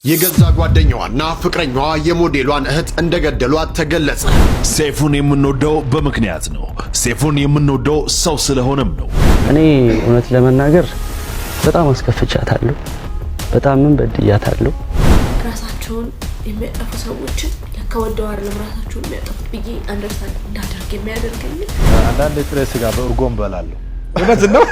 የገዛ ጓደኛዋና ፍቅረኛዋ የሞዴሏን እህት እንደገደሏት ተገለጸ። ሰይፉን የምንወደው በምክንያት ነው። ሰይፉን የምንወደው ሰው ስለሆነም ነው። እኔ እውነት ለመናገር በጣም አስከፍቻታለሁ። በጣምም በድያታለሁ። ራሳቸውን የሚያጠፉ ሰዎችን ለካ ወደው አይደለም ራሳቸውን የሚያጠፉት ብዬ understand እንዳደርግ የሚያደርገኝ። አንዳንድ ጥሬ ስጋ በእርጎ እበላለሁ። እውነት ነው።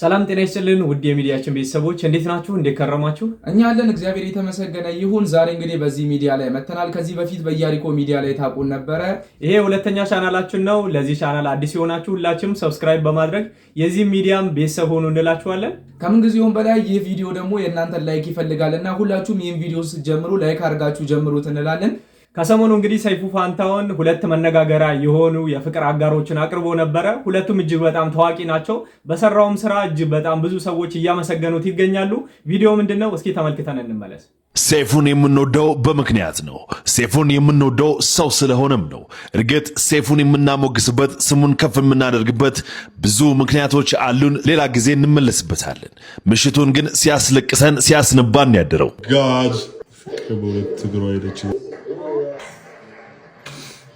ሰላም ጤና ይስጥልን ውድ የሚዲያችን ቤተሰቦች፣ እንዴት ናችሁ? እንዴት ከረማችሁ? እኛ ያለን እግዚአብሔር የተመሰገነ ይሁን። ዛሬ እንግዲህ በዚህ ሚዲያ ላይ መተናል። ከዚህ በፊት በኢያሪኮ ሚዲያ ላይ ታውቁን ነበረ። ይሄ ሁለተኛ ቻናላችን ነው። ለዚህ ቻናል አዲስ የሆናችሁ ሁላችሁም subscribe በማድረግ የዚህ ሚዲያም ቤተሰብ ሆኑ እንላችኋለን። ከምን ጊዜውም በላይ ይህ ቪዲዮ ደግሞ የእናንተን like ይፈልጋል እና ሁላችሁም ይህን ቪዲዮ ስትጀምሩ like አድርጋችሁ ጀምሩት እንላለን። ከሰሞኑ እንግዲህ ሰይፉ ፋንታሁን ሁለት መነጋገሪያ የሆኑ የፍቅር አጋሮችን አቅርቦ ነበረ። ሁለቱም እጅግ በጣም ታዋቂ ናቸው። በሰራውም ስራ እጅግ በጣም ብዙ ሰዎች እያመሰገኑት ይገኛሉ። ቪዲዮ ምንድን ነው? እስኪ ተመልክተን እንመለስ። ሰይፉን የምንወደው በምክንያት ነው። ሰይፉን የምንወደው ሰው ስለሆነም ነው። እርግጥ ሰይፉን የምናሞግስበት፣ ስሙን ከፍ የምናደርግበት ብዙ ምክንያቶች አሉን። ሌላ ጊዜ እንመለስበታለን። ምሽቱን ግን ሲያስለቅሰን ሲያስነባን ያደረው God፣ ፍቅር በሁለት እግሯ ሄደች።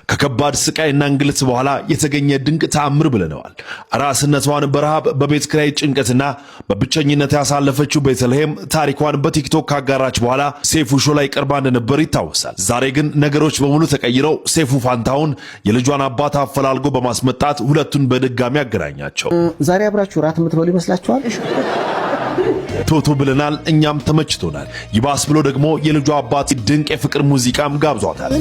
ከከባድ ስቃይና እንግልት በኋላ የተገኘ ድንቅ ተአምር ብለነዋል። አራስነቷን በረሃብ፣ በቤት ኪራይ ጭንቀትና በብቸኝነት ያሳለፈችው ቤተልሔም ታሪኳን በቲክቶክ ካጋራች በኋላ ሰይፉ show ላይ ቀርባ እንደነበር ይታወሳል። ዛሬ ግን ነገሮች በሙሉ ተቀይረው ሰይፉ ፋንታሁን የልጇን አባት አፈላልጎ በማስመጣት ሁለቱን በድጋሚ አገናኛቸው። ዛሬ አብራችሁ ራት የምትበሉ ይመስላችኋል? ቶቶ ብለናል፣ እኛም ተመችቶናል። ይባስ ብሎ ደግሞ የልጇ አባት ድንቅ የፍቅር ሙዚቃም ጋብዟታል።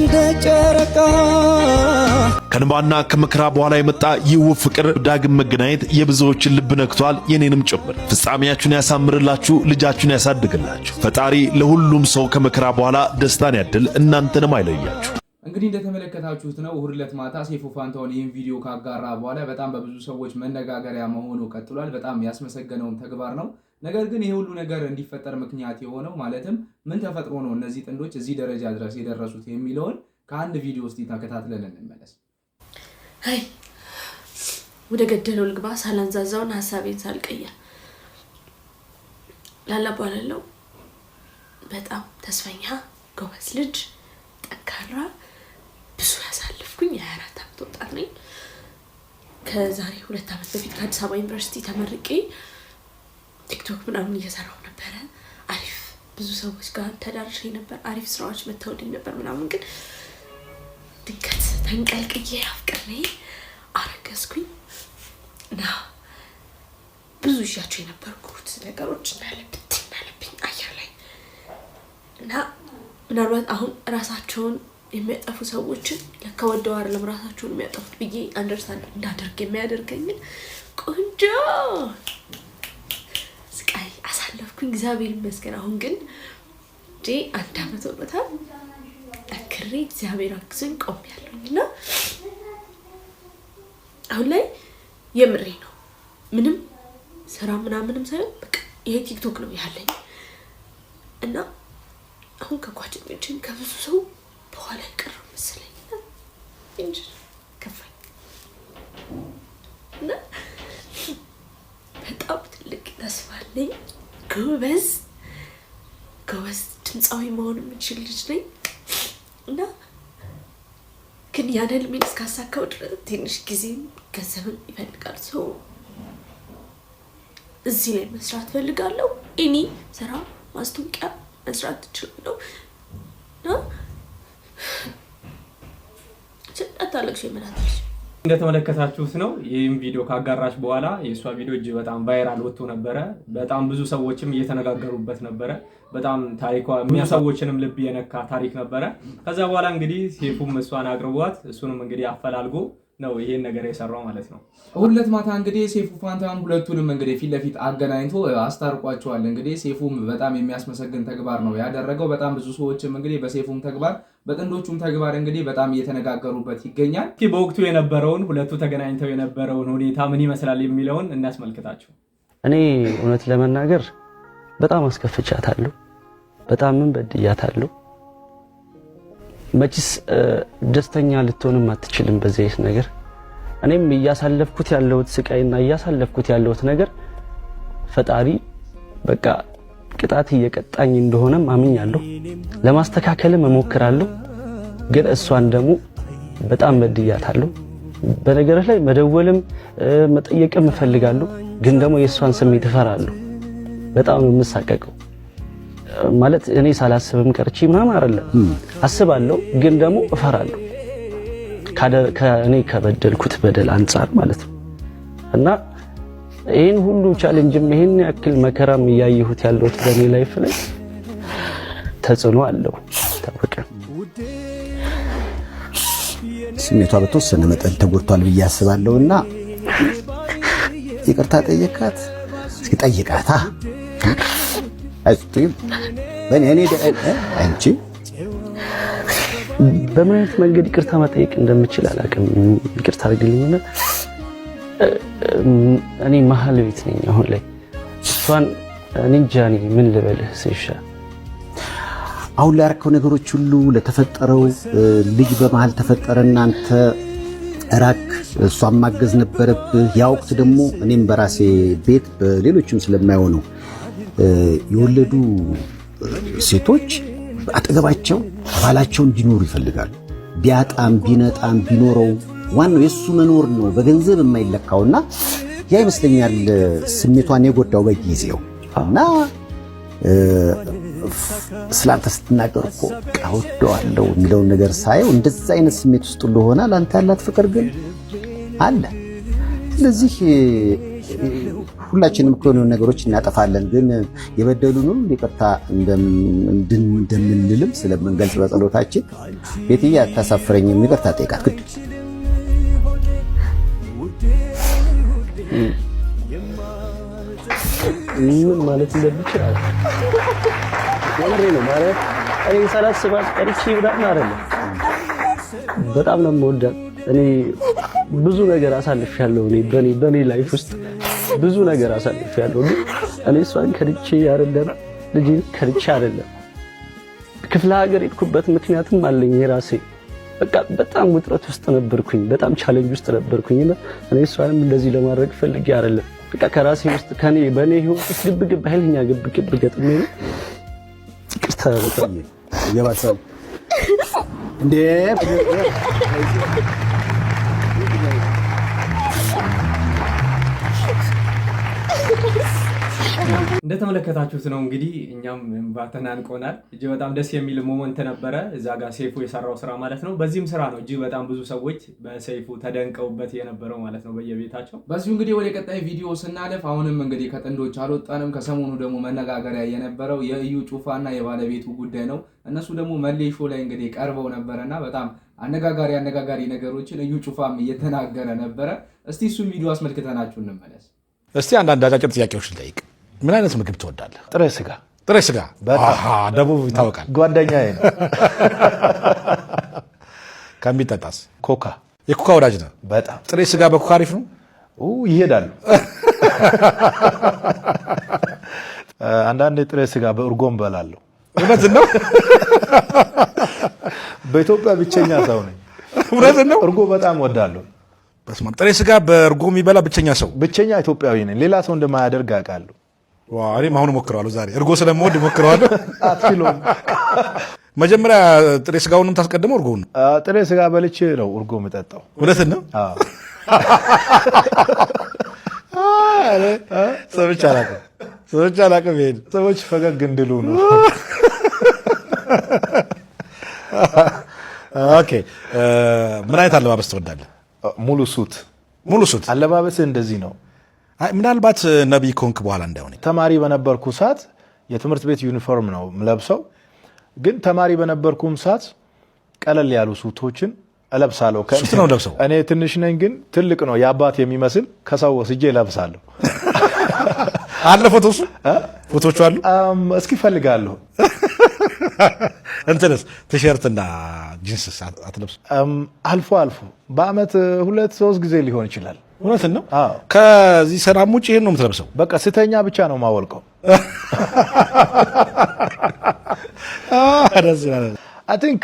ከእንባና ከመከራ በኋላ የመጣ ይህ ውብ ፍቅር ዳግም መገናኘት የብዙዎችን ልብ ነክቷል፣ የኔንም ጭምር። ፍጻሜያችሁን ያሳምርላችሁ፣ ልጃችሁን ያሳድግላችሁ። ፈጣሪ ለሁሉም ሰው ከመከራ በኋላ ደስታን ያድል፣ እናንተንም አይለያችሁ። እንግዲህ እንደተመለከታችሁት ነው። እሁድ ዕለት ማታ ሰይፉ ፋንታሁን ይህን ቪዲዮ ካጋራ በኋላ በጣም በብዙ ሰዎች መነጋገሪያ መሆኑ ቀጥሏል። በጣም ያስመሰገነውም ተግባር ነው። ነገር ግን ይህ ሁሉ ነገር እንዲፈጠር ምክንያት የሆነው፣ ማለትም ምን ተፈጥሮ ነው እነዚህ ጥንዶች እዚህ ደረጃ ድረስ የደረሱት የሚለውን ከአንድ ቪዲዮ ውስጥ ተከታትለን እንመለስ። አይ፣ ወደ ገደለው ልግባ ሳላንዛዛውን ሀሳቤን ሳልቀይር። ላላ እባላለሁ። በጣም ተስፈኛ፣ ጎበዝ ልጅ፣ ጠንካራ፣ ብዙ ያሳለፍኩኝ የ24 ዓመት ወጣት ነኝ። ከዛሬ 2 ዓመት በፊት ከአዲስ አበባ ዩኒቨርሲቲ ተመርቄ ቲክቶክ ምናምን እየሰራሁ ነበረ። አሪፍ ብዙ ሰዎች ጋር ተዳርሼ ነበር። አሪፍ ስራዎች መተውልኝ ነበር ምናምን፣ ግን ድንገት ተንቀልቅዬ አፍቅሬ አረገዝኩኝ እና ብዙ ይዣቸው የነበርኩት ነገሮች እንዳለ ብትን አለብኝ አየር ላይ። እና ምናልባት አሁን ራሳቸውን የሚያጠፉ ሰዎችን ለካ ወደው አይደለም ራሳቸውን የሚያጠፉት ብዬ understand እንዳደርግ የሚያደርገኝን ቆንጆ ስቃይ አሳለፍኩኝ። እግዚአብሔር ይመስገን። አሁን ግን አንድ አመት ሆኖታል። ጠንክሬ እግዚአብሔር አግዞኝ ቆሜያለሁኝ እና አሁን ላይ የምሬ ነው። ምንም ስራ ምናምንም ሳይሆን በቃ ይሄ ቲክቶክ ነው ያለኝ እና አሁን ከጓደኞችም ከብዙ ሰው በኋላ የቀረው መሰለኝ እንጂ ከፋኝ እና በጣም ትልቅ ተስፋ አለኝ። ጎበዝ ጎበዝ ድምፃዊ መሆን የምችል ልጅ ነኝ እና ግን ያን ህልሜን እስካሳካው ድረስ ትንሽ ጊዜም ገንዘብም ይፈልጋል። So እዚህ ላይ መስራት ፈልጋለሁ። Any ስራ፣ ማስታወቂያ መስራት እችላለሁ እና አታለቅሽ ይመላታልሽ። እንደተመለከታችሁት ነው። ይህም ቪዲዮ ካጋራች በኋላ የእሷ ቪዲዮ እጅግ በጣም viral ወጥቶ ነበረ። በጣም ብዙ ሰዎችም እየተነጋገሩበት ነበረ። በጣም ታሪኳ ሰዎችንም ልብ የነካ ታሪክ ነበረ። ከዛ በኋላ እንግዲህ ሰይፉም እሷን አቅርቧት እሱንም እንግዲህ አፈላልጎ ነው ይሄን ነገር የሰራው ማለት ነው። እሁድ ዕለት ማታ እንግዲህ ሰይፉ ፋንታሁን ሁለቱንም እንግዲህ ፊት ለፊት አገናኝቶ አስታርቋቸዋል። እንግዲህ ሰይፉም በጣም የሚያስመሰግን ተግባር ነው ያደረገው። በጣም ብዙ ሰዎችም እንግዲህ በሰይፉም ተግባር በጥንዶቹም ተግባር እንግዲህ በጣም እየተነጋገሩበት ይገኛል። እስኪ በወቅቱ የነበረውን፣ ሁለቱ ተገናኝተው የነበረውን ሁኔታ ምን ይመስላል የሚለውን እናስመልክታችሁ። እኔ እውነት ለመናገር በጣም አስከፍቻታለሁ። በጣምም በድያታለሁ። መችስ ደስተኛ ልትሆንም አትችልም በዚህ አይነት ነገር። እኔም እያሳለፍኩት ያለሁት ስቃይና እያሳለፍኩት ያለሁት ነገር ፈጣሪ በቃ ቅጣት እየቀጣኝ እንደሆነም አምኛለሁ። ለማስተካከልም እሞክራለሁ። ግን እሷን ደግሞ በጣም በድያታለሁ። በነገርህ ላይ መደወልም መጠየቅም እፈልጋለሁ። ግን ደግሞ የእሷን ስሜት እፈራለሁ። በጣም ነው የምሳቀቀው። ማለት እኔ ሳላስብም ቀርቼ ምናምን አይደለም፣ አስባለሁ፣ ግን ደግሞ እፈራለሁ ከእኔ ከበደልኩት በደል አንጻር ማለት ነው። እና ይህን ሁሉ challenge ም ይህን ያክል መከራም እያየሁት ያለሁት በእኔ life ላይ ተጽዕኖ አለው ታወቀ። ስሜቷ በተወሰነ መጠን ተጎድቷል ብዬ አስባለሁና ይቅርታ ጠየቃት። እስኪ ጠይቃታ። እኔ አንቺ በምን አይነት መንገድ ይቅርታ መጠየቅ እንደምችል አላውቅም። ይቅርታ አድርግልኝና እኔ መሀል ቤት ነኝ አሁን ላይ። እሷን እኔ እንጃ እኔ ምን ልበልህ ስሻ። አሁን ላደረከው ነገሮች ሁሉ፣ ለተፈጠረው ልጅ በመሀል ተፈጠረ፣ እናንተ ራክ፣ እሷን ማገዝ ነበረብህ። ያ ወቅት ደግሞ እኔም በራሴ ቤት በሌሎችም ስለማይሆነው የወለዱ ሴቶች አጠገባቸው ባላቸው እንዲኖሩ ይፈልጋሉ። ቢያጣም ቢነጣም ቢኖረው ዋናው የእሱ መኖር ነው፣ በገንዘብ የማይለካውና ያ ይመስለኛል ስሜቷን የጎዳው በጊዜው። እና ስላንተ ስትናገር እኮ እወደዋለሁ የሚለውን ነገር ሳየው እንደዛ አይነት ስሜት ውስጥ ሁሉ ሆና ለአንተ ያላት ፍቅር ግን አለ። ስለዚህ ሁላችንም እኮ የሆኑ ነገሮች እናጠፋለን፣ ግን የበደሉን ሁሉ ይቅርታ እንደምንልም ስለምንገልጽ በጸሎታችን ቤትዬ አታሳፍረኝም፣ ይቅርታ ጠይቃት ግድ። ምን ማለት እንደምችል አላውቅም። የምሬ ነው፣ ማለት እኔ ሳላስባት ቀርቼ ምናምን አይደለም። በጣም ነው የምወዳት። እኔ ብዙ ነገር አሳልፌያለሁ። እኔ በኔ life ውስጥ ብዙ ነገር አሳልፌያለሁ። ግን እኔ እሷን ከድቼ አይደለም፣ ልጄን ከድቼ አይደለም። ክፍለ ሀገር የሄድኩበት ምክንያትም አለኝ የራሴ። በቃ በጣም ውጥረት ውስጥ ነበርኩኝ፣ በጣም challenge ውስጥ ነበርኩኝ እና እኔ እሷንም እንደዚህ ለማድረግ ፈልጌ አይደለም። በቃ ከራሴ ውስጥ ከኔ በኔ ህይወት ውስጥ ግብ ግብ፣ ኃይለኛ ግብ ግብ ገጥሜ ነው። ይቅርታ በጣም። እየባሰው እንዴ? እንደተመለከታችሁት ነው እንግዲህ፣ እኛም እንባ ተናንቆናል። እጅግ በጣም ደስ የሚል moment ነበረ እዛ ጋር ሰይፉ የሰራው ስራ ማለት ነው። በዚህም ስራ ነው እጅግ በጣም ብዙ ሰዎች በሰይፉ ተደንቀውበት የነበረው ማለት ነው በየቤታቸው። በዚሁ እንግዲህ ወደ ቀጣይ ቪዲዮ ስናለፍ አሁንም እንግዲህ ከጥንዶች አልወጣንም። ከሰሞኑ ደግሞ መነጋገሪያ የነበረው የእዩ ጩፋና የባለቤቱ ጉዳይ ነው። እነሱ ደግሞ መሌ show ላይ እንግዲህ ቀርበው ነበረና በጣም አነጋጋሪ አነጋጋሪ ነገሮችን እዩ ጩፋም እየተናገረ ነበረ። እስቲ እሱም ቪዲዮ አስመልክተናችሁ እንመለስ። እስቲ አንዳንድ አጫጭር ጥያቄዎች ልጠይቅ። ምን አይነት ምግብ ትወዳለህ? ጥሬ ስጋ። ጥሬ ስጋ። አሃ፣ ደቡብ ይታወቃል። ጓደኛዬ ነው። ከሚጠጣስ? ኮካ። የኮካ ወዳጅ ነህ? በጣም። ጥሬ ስጋ በኮካ አሪፍ ነው። ይሄዳሉ። አንዳንድ ጥሬ ስጋ በእርጎም በላለሁ። እውነት ነው። በኢትዮጵያ ብቸኛ ሰው ነኝ። እውነት ነው። እርጎ በጣም ወዳለሁ። በስመ አብ፣ ጥሬ ስጋ በእርጎ የሚበላ ብቸኛ ሰው። ብቸኛ ኢትዮጵያዊ ነኝ። ሌላ ሰው እንደማያደርግ አውቃለሁ። እኔም አሁን እሞክረዋለሁ። ዛሬ እርጎ ስለምወድ እሞክረዋለሁ። አትችለውም። መጀመሪያ ጥሬ ስጋውንም ታስቀድመው እርጎውን ነው? ጥሬ ስጋ በልቼ ነው እርጎ የምጠጣው። እውነትን ነው። አዎ። ሰምቼ አላውቅም። ሰምቼ አላውቅም። ይሄን ሰዎች ፈገግ እንድሉ ነው። Okay። ምን አይነት አለባበስ ትወዳለህ? ሙሉ suit። ሙሉ suit። አለባበስ እንደዚህ ነው። አይ፣ ምናልባት ነቢይ ከሆንክ በኋላ እንዳይሆን። ተማሪ በነበርኩ ሰዓት የትምህርት ቤት ዩኒፎርም ነው የምለብሰው። ግን ተማሪ በነበርኩም ሰዓት ቀለል ያሉ suit ኦችን እለብሳለሁ። suit ነው ለብሰው? እኔ ትንሽ ነኝ፣ ግን ትልቅ ነው የአባት የሚመስል ከሰው ወስጄ እለብሳለሁ። አለ ፎቶ፣ እሱ ፎቶቹ አሉ። እስኪ እፈልጋለሁ። እንትንስ ቲሸርት እና ጂንስ አትለብስ? አልፎ አልፎ በአመት ሁለት ሶስት ጊዜ ሊሆን ይችላል። እውነትን ነው። አዎ። ከዚህ ሰላም ውጭ ይሄን ነው የምትለብሰው? በቃ ስተኛ ብቻ ነው ማወልቀው። ደስ ይላል። I think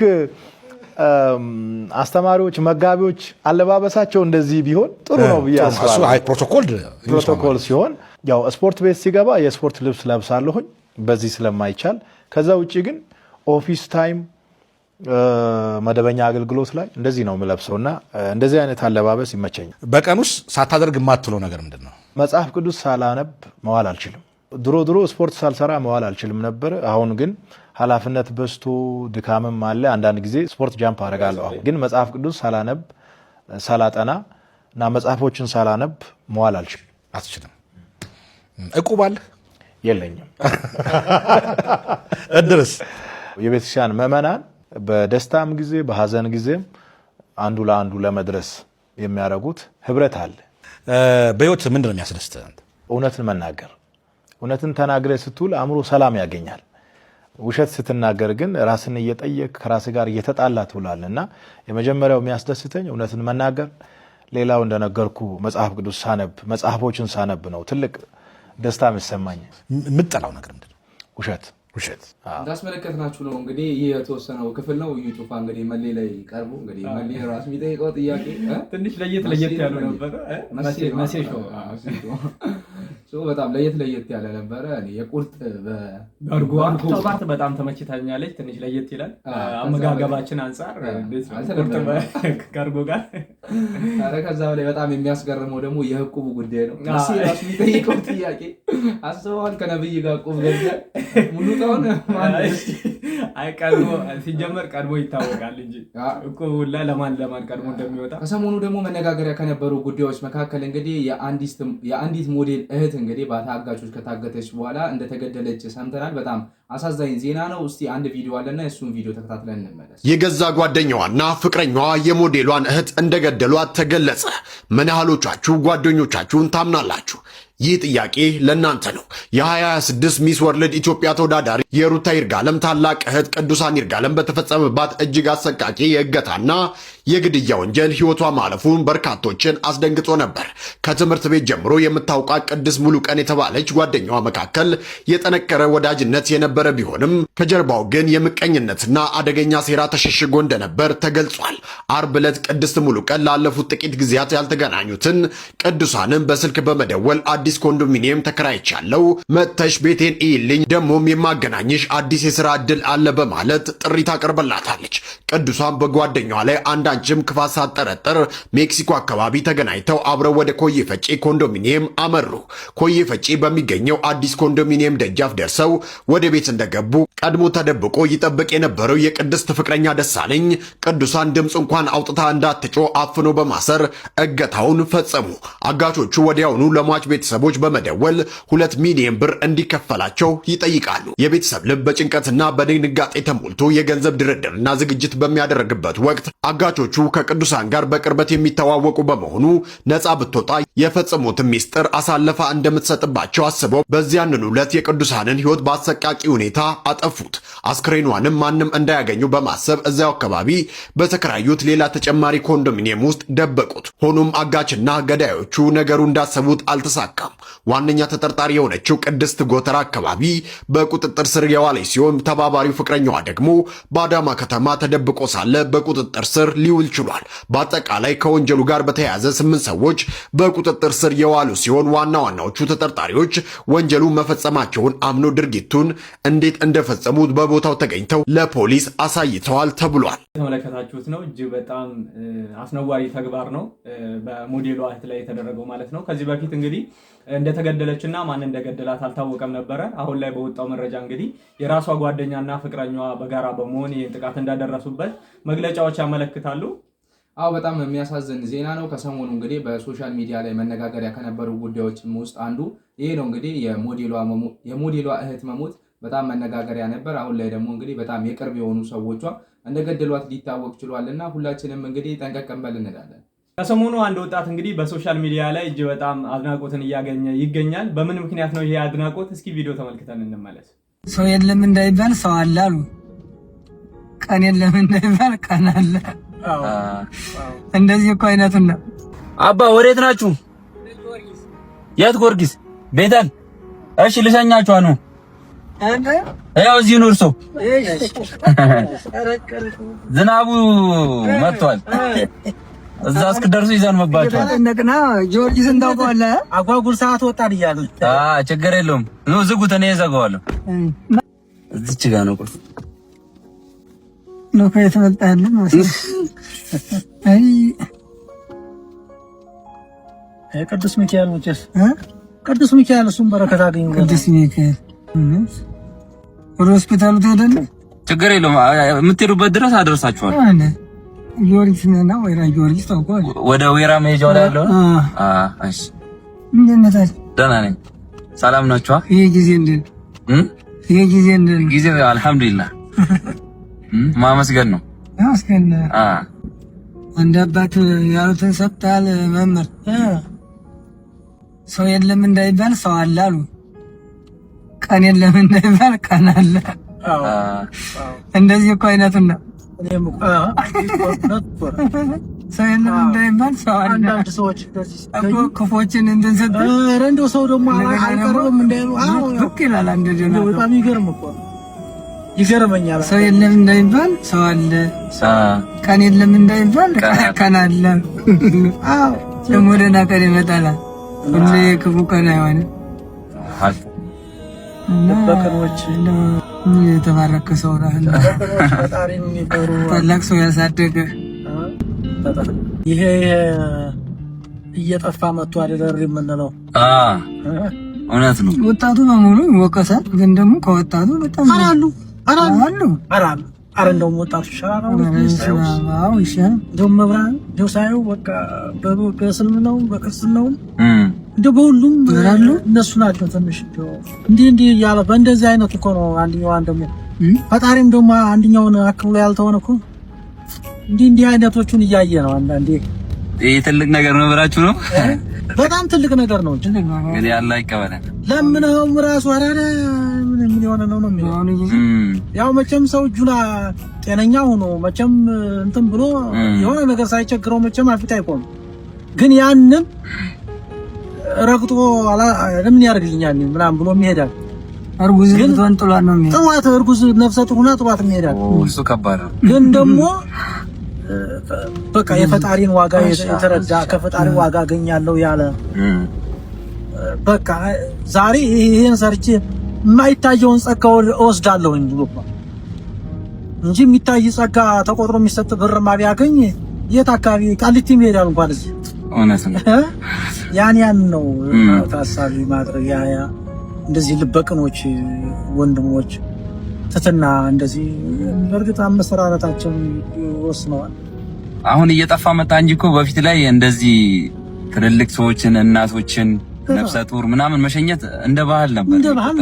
አስተማሪዎች፣ መጋቢዎች አለባበሳቸው እንደዚህ ቢሆን ጥሩ ነው ብዬ እሱ አስባለሁ። አይ፣ ፕሮቶኮል። ፕሮቶኮል ሲሆን ያው ስፖርት ቤት ሲገባ የስፖርት ልብስ ለብሳለሁኝ። በዚህ ስለማይቻል። ከዛ ውጭ ግን office time፣ መደበኛ አገልግሎት ላይ እንደዚህ ነው የምለብሰው እና እንደዚህ አይነት አለባበስ ይመቸኛል። በቀን ውስጥ ሳታደርግ የማትውለው ነገር ምንድን ነው? መጽሐፍ ቅዱስ ሳላነብ መዋል አልችልም። ድሮ ድሮ ስፖርት ሳልሰራ መዋል አልችልም ነበር። አሁን ግን ኃላፊነት በዝቶ ድካምም አለ። አንዳንድ ጊዜ ስፖርት jump አደርጋለሁ። አሁን ግን መጽሐፍ ቅዱስ ሳላነብ፣ ሳላጠና እና መጽሐፎችን ሳላነብ መዋል አልችልም። አትችልም። እቁብ አለህ? የለኝም። እድርስ? የቤተክርስቲያን ምዕመናን በደስታም ጊዜ በሀዘን ጊዜም አንዱ ለአንዱ ለመድረስ የሚያደርጉት ህብረት አለ። በህይወት ምንድን ነው የሚያስደስትህ? እውነትን መናገር። እውነትን ተናግረህ ስትውል አእምሮ ሰላም ያገኛል። ውሸት ስትናገር ግን ራስን እየጠየቅክ ከራስ ጋር እየተጣላህ ትውላለህ እና የመጀመሪያው የሚያስደስተኝ እውነትን መናገር፣ ሌላው እንደነገርኩ መጽሐፍ ቅዱስ ሳነብ፣ መጽሐፎችን ሳነብ ነው ትልቅ ደስታ የሚሰማኝ። የምትጠላው ነገር ምንድን ነው? ውሸት። ውሸት። እንዳስመለከትናችሁ ነው እንግዲህ፣ ይህ የተወሰነው ክፍል ነው። እዩ ጩፋ እንግዲህ መሌ ላይ ቀርቦ እንግዲህ መሌ ራሱ የሚጠይቀው ጥያቄ ትንሽ ለየት ለየት ያሉ ነበረ። መሴ show። በጣም ለየት ለየት ያለ ነበረ። የቁርጥ በእርጎ part በጣም ተመችታኛለች። ትንሽ ለየት ይላል አመጋገባችን አንጻር፣ እንዴት ነው ቁርጥ ከእርጎ ጋር? ኧረ ከዛ በላይ በጣም የሚያስገርመው ደግሞ የእቁቡ ጉዳይ ነው። መሴ ራሱ የሚጠይቀው ጥያቄ አስበዋል? ከነብይ ጋር እቁብ ገብተህ ሙሉ ጣውን? አይ ቀድሞ ሲጀመር ቀድሞ ይታወቃል እንጂ እቁቡ ላይ ለማን ለማን ቀድሞ እንደሚወጣ። ከሰሞኑ ደግሞ መነጋገሪያ ከነበሩ ጉዳዮች መካከል እንግዲህ የአንዲት ሞዴል እህት እንግዲህ በታጋቾች ከታገተች በኋላ እንደተገደለች ሰምተናል። በጣም አሳዛኝ ዜና ነው። እስቲ አንድ ቪዲዮ አለና የእሱን ቪዲዮ ተከታትለን እንመለስ። የገዛ ጓደኛዋና ፍቅረኛዋ የሞዴሏን እህት እንደገደሏት ተገለጸ። ምን ያህሎቻችሁ ጓደኞቻችሁን ታምናላችሁ? ይህ ጥያቄ ለእናንተ ነው። የ2026 Miss World ኢትዮጵያ ተወዳዳሪ የሩታ ይርጋለም ታላቅ እህት ቅዱሳን ይርጋለም በተፈጸመባት እጅግ አሰቃቂ የእገታና የግድያ ወንጀል ሕይወቷ ማለፉን በርካቶችን አስደንግጦ ነበር። ከትምህርት ቤት ጀምሮ የምታውቃት ቅድስት ሙሉቀን የተባለች ጓደኛዋ መካከል የጠነከረ ወዳጅነት የነበረ ቢሆንም ከጀርባው ግን የምቀኝነትና አደገኛ ሴራ ተሸሽጎ እንደነበር ተገልጿል። አርብ ዕለት ቅድስት ሙሉቀን ላለፉት ጥቂት ጊዜያት ያልተገናኙትን ቅዱሳንን በስልክ በመደወል አዲስ ኮንዶሚኒየም ተከራይቻለሁ፣ መጥተሽ ቤቴን እይልኝ፣ ደግሞም የማገናኝሽ አዲስ የሥራ ዕድል አለ በማለት ጥሪ ታቀርብላታለች። ቅዱሳን በጓደኛዋ ላይ አንዳችም ክፋት ሳትጠረጥር ሜክሲኮ አካባቢ ተገናኝተው አብረው ወደ ኮዬ ፈጬ ኮንዶሚኒየም አመሩ። ኮዬ ፈጬ በሚገኘው አዲስ ኮንዶሚኒየም ደጃፍ ደርሰው ወደ ቤት እንደገቡ ቀድሞ ተደብቆ ይጠብቅ የነበረው የቅድስት ፍቅረኛ ደሳለኝ ቅዱሳን ድምፅ እንኳን አውጥታ እንዳትጮህ አፍኖ በማሰር እገታውን ፈጸሙ። አጋቾቹ ወዲያውኑ ለሟች ቤተሰቦች በመደወል 2 ሚሊዮን ብር እንዲከፈላቸው ይጠይቃሉ። የቤተሰብ ልብ በጭንቀትና በድንጋጤ ተሞልቶ የገንዘብ ድርድርና ዝግጅት በሚያደርግበት ወቅት አጋቾቹ ከቅዱሳን ጋር በቅርበት የሚተዋወቁ በመሆኑ ነፃ ብትወጣ የፈጸሙትን ሚስጥር አሳልፋ እንደምትሰጥባቸው አስበው በዚያንኑ ዕለት የቅዱሳንን ሕይወት በአሰቃቂ ሁኔታ አጠፉት። አስክሬኗንም ማንም እንዳያገኙ በማሰብ እዚያው አካባቢ በተከራዩት ሌላ ተጨማሪ ኮንዶሚኒየም ውስጥ ደበቁት። ሆኖም አጋችና ገዳዮቹ ነገሩ እንዳሰቡት አልተሳካም። ዋነኛ ተጠርጣሪ የሆነችው ቅድስት ጎተራ አካባቢ በቁጥጥር ስር የዋለች ሲሆን ተባባሪው ፍቅረኛዋ ደግሞ በአዳማ ከተማ ተደብቆ ሳለ በቁጥጥር ስር ሊውል ችሏል። በአጠቃላይ ከወንጀሉ ጋር በተያያዘ ስምንት ሰዎች በቁጥጥር ስር የዋሉ ሲሆን ዋና ዋናዎቹ ተጠርጣሪዎች ወንጀሉ መፈጸማቸውን አምኖ ድርጊቱን እንዴት እንደፈጸሙት በቦታው ተገኝተው ለፖሊስ አሳይተዋል ተብሏል። የተመለከታችሁት ነው። እጅግ በጣም አስነዋሪ ተግባር ነው በሞዴሏ እህት ላይ የተደረገው ማለት ነው። ከዚህ በፊት እንግዲህ እንደተገደለች እና ማን እንደገደላት አልታወቀም ነበረ። አሁን ላይ በወጣው መረጃ እንግዲህ የራሷ ጓደኛና ፍቅረኛዋ በጋራ በመሆን ይህን ጥቃት እንዳደረሱበት መግለጫዎች ያመለክታሉ። አዎ፣ በጣም የሚያሳዝን ዜና ነው። ከሰሞኑ እንግዲህ በ social media ላይ መነጋገሪያ ከነበሩ ጉዳዮችም ውስጥ አንዱ ይሄ ነው። እንግዲህ የሞዴሏ እህት መሞት በጣም መነጋገሪያ ነበር። አሁን ላይ ደግሞ እንግዲህ በጣም የቅርብ የሆኑ ሰዎቿ እንደገደሏት ሊታወቅ ችሏል እና ሁላችንም እንግዲህ ጠንቀቅ እንበል እንላለን። ከሰሞኑ አንድ ወጣት እንግዲህ በ social media ላይ እጅግ በጣም አድናቆትን እያገኘ ይገኛል። በምን ምክንያት ነው ይሄ አድናቆት? እስኪ ቪዲዮ ተመልክተን እንመለስ። ሰው የለም እንዳይባል ሰው አለ አሉ። ቀን የለም እንዳይባል ቀን አለ። እንደዚህ እኮ አይነቱን ነው። አባ ወዴት ናችሁ? የት ጊዮርጊስ? ቤተል። እሺ ልሸኛችኋ ነው። ያው እዚህ ኑር። ሰው ዝናቡ መጥቷል። እዛ እስክደርሱ ይዘንብባችኋል። ነቅና ጊዮርጊስን ታውቀዋለህ? አጓጉል ሰዓት ወጣን እያሉ ችግር የለውም። ኑ ዝጉት፣ እኔ እዘጋዋለሁ። እዚች ጋ ነው ቁልፍ። ነው ከየት መጣህልን? አይ ቅዱስ ሚካኤል መቼስ ቅዱስ ሚካኤል እሱን በረከት አገኙ። ቅዱስ ሚካኤል ወደ ሆስፒታሉ ትሄዳለህ? ችግር የለውም። የምትሄዱበት ድረስ አደርሳችኋለሁ። ጊዮርጊስ ነና ወይራ ጊዮርጊስ ታውቀዋለህ? ወደ ወይራ መሄጃው ላይ ያለው። እሺ፣ እንዴት ነህ? ደህና ነኝ። ሰላም ናችኋ? ይሄ ጊዜ እንዴት ይሄ ጊዜ እንዴት ጊዜ አልሐምዱሊላህ ማመስገን ነው። ማመስገን አንድ አባት ያሉትን ሰጥተሃል መምህር። ሰው የለም እንዳይባል ሰው አለ አሉ። ቀን የለም እንዳይባል ቀን አለ። እንደዚህ እኮ አይነቱን ነው። ሰው የለም እንዳይባል ሰው አለ። አንዳንድ ሰዎች እኮ ክፎችን እንትን ስትል ኧረ እንደው ሰው ደግሞ አይቀርብም እንዳይሉ ብቅ ይላል። አንድ ደህና በጣም ይገርም እኮ ይገርመኛል። ሰው የለም እንዳይባል ሰው አለ። ቀን የለም እንዳይባል ቀን አለ። ደግሞ ደህና ቀን ይመጣል። ሁሌ ክፉ ቀን አይሆንም። በቀኖች የተባረከ ሰው ነህ። ታላቅ ሰው ያሳደገ ይሄ እየጠፋ መጥቶ አይደል የምንለው? እውነት ነው። ወጣቱ በሙሉ ይወቀሳል፣ ግን ደግሞ ከወጣቱ በጣም አሉ አሉ አሉ አረ እንደውም ወጣቱ ይሻላል። አዎ ይሻላል። እንደውም መብራን እንደው ሳየው በቃ በእስልምናውም በክርስትናውም እንደው በሁሉም እነሱ ናቸው ትንሽ እንደው እንዲህ እንዲህ እያለ በእንደዚህ አይነት እኮ ነው። አንድኛዋን ደግሞ ፈጣሪም ደግሞ አንድኛውን አክብሎ ያልተሆነ እኮ እንዲህ እንዲህ አይነቶቹን እያየ ነው አንዳንዴ። ይህ ትልቅ ነገር ነው ብላችሁ ነው። በጣም ትልቅ ነገር ነው እንጂ እንግዲህ አላህ ይቀበለን። ለምነውም ራሱ አራዳ ምን ምን የሆነ ነው ነው የሚለው። ያው መቼም ሰው እጁን ጤነኛ ሆኖ መቼም እንትን ብሎ የሆነ ነገር ሳይቸግረው መቼም አፊት አይቆምም። ግን ያንን ረግጦ ለምን ያደርግልኛል ምናምን ብሎ ይሄዳል። እርጉዝ ልትሆን ጥሏት ነው የሚሄድ። ጥሏት እርጉዝ ነፍሰ ጡር ሆና ጥሏት ይሄዳል። እሱ ከባድ ነው። ግን ደግሞ በቃ የፈጣሪን ዋጋ የተረዳ ከፈጣሪ ዋጋ አገኛለሁ ያለ በቃ ዛሬ ይሄን ሰርቼ የማይታየውን ጸጋ እወስዳለሁኝ ብሎ እንጂ የሚታይ ጸጋ ተቆጥሮ የሚሰጥ ብርማ ቢያገኝ የት አካባቢ ቃሊቲ ይሄዳል እንኳን እዚህ። እውነት ነው። ያን ያን ነው ታሳቢ ማድረግ ያ ያ እንደዚህ ልበቅኖች ወንድሞች ትትና እንደዚህ በእርግጥ አመሰራረታቸው ይወስነዋል። አሁን እየጠፋ መጣ እንጂ እኮ በፊት ላይ እንደዚህ ትልልቅ ሰዎችን እናቶችን፣ ነፍሰ ጡር ምናምን መሸኘት እንደ ባህል ነበር። እንደ ባህል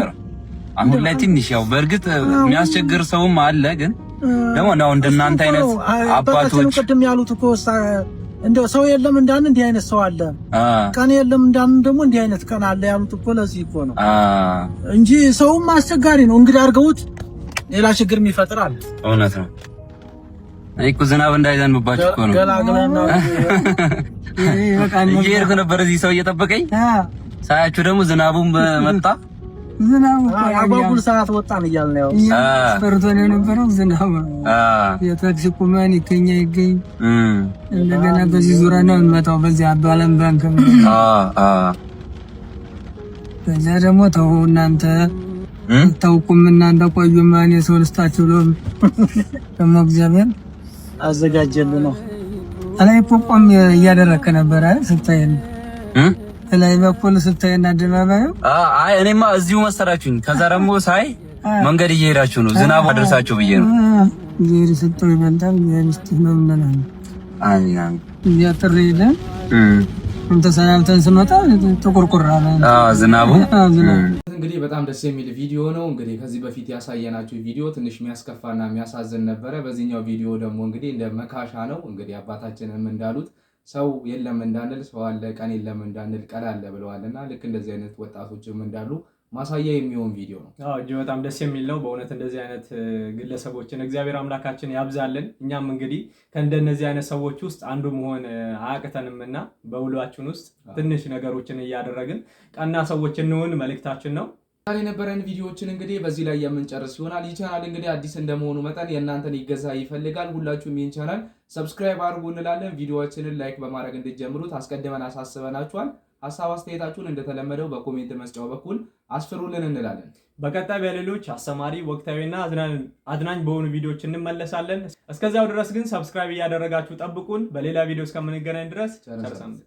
አሁን ላይ ትንሽ ያው በእርግጥ የሚያስቸግር ሰውም አለ። ግን ደግሞ ነው እንደናንተ አይነት አባቶች ቅድም ያሉት እኮ እንደው ሰው የለም እንዳን እንዲህ አይነት ሰው አለ፣ ቀን የለም እንዳን ደግሞ እንዲህ አይነት ቀን አለ ያሉት እኮ ለዚህ እኮ ነው እንጂ ሰውም አስቸጋሪ ነው። እንግዲህ አድርገውት ሌላ ችግር የሚፈጥር አለ። እውነት ነው። እኔ እኮ ዝናብ እንዳይዘንብባችሁ እኮ ነው እየሄድኩ ነበር። እዚህ ሰው እየጠበቀኝ ሳያችሁ ደግሞ ዝናቡም መጣ። ዝናቡ አጓጉል ሰዓት ወጣን እያልን ነው። ፈርቶን የነበረው ዝናቡ የታክሲ ቁመን ይገኛ ይገኝ እንደገና በዚህ ዙሪያ ነው የምንመጣው። በዚህ አባለም ባንክ በዚያ ደግሞ ተው እናንተ ታውቁም እናንተ ቆዩማ እኔ ሰው ልስጣችሁ ብሎ ደግሞ እግዚአብሔር አዘጋጀልን ነው። እላይ እኮ ቆም እያደረግክ ነበረ ስታይ ላይ በኩል ስታይና አደባባዩ። አይ እኔማ እዚሁ መሰላችሁኝ። ከዛ ደግሞ ሳይ መንገድ እየሄዳችሁ ነው፣ ዝናቡ አደርሳችሁ ብዬ ነው። እግዚአብሔር የሰጠው ይበልጣል። እግዚአብሔር ይስጥህ ነው የምንለው። እዚያ ጥሪ ሄደን ተሰናብተን ስንወጣ ጥቁርቁር አለ ዝናቡ። እንግዲህ በጣም ደስ የሚል ቪዲዮ ነው። እንግዲህ ከዚህ በፊት ያሳየናችሁ ቪዲዮ ትንሽ የሚያስከፋና የሚያሳዝን ነበረ። በዚህኛው ቪዲዮ ደግሞ እንግዲህ እንደ መካሻ ነው። እንግዲህ አባታችንም እንዳሉት ሰው የለም እንዳንል ሰው አለ፣ ቀን የለም እንዳንል ቀን አለ ብለዋል እና ልክ እንደዚህ አይነት ወጣቶችም እንዳሉ ማሳያ የሚሆን ቪዲዮ ነው። አዎ እጅግ በጣም ደስ የሚል ነው። በእውነት እንደዚህ አይነት ግለሰቦችን እግዚአብሔር አምላካችን ያብዛልን። እኛም እንግዲህ ከእንደነዚህ አይነት ሰዎች ውስጥ አንዱ መሆን አያቅተንም እና በውሏችን ውስጥ ትንሽ ነገሮችን እያደረግን ቀና ሰዎች እንሁን መልእክታችን ነው። ዛሬ የነበረን ቪዲዮዎችን እንግዲህ በዚህ ላይ የምንጨርስ ይሆናል። ይህ ቻናል እንግዲህ አዲስ እንደመሆኑ መጠን የእናንተን እገዛ ይፈልጋል። ሁላችሁም ይህን ቻናል subscribe አድርጉ እንላለን። ቪዲዮዎችንን like በማድረግ እንድትጀምሩት አስቀድመን አሳስበናችኋል። ሀሳብ አስተያየታችሁን እንደተለመደው በ comment መስጫው በኩል አስፍሩልን እንላለን። በቀጣይ በሌሎች አስተማሪ፣ ወቅታዊና አዝናኝ በሆኑ ቪዲዮዎች እንመለሳለን። እስከዚያው ድረስ ግን subscribe እያደረጋችሁ ጠብቁን። በሌላ ቪዲዮ እስከምንገናኝ ድረስ ቸር ሰንብቱ።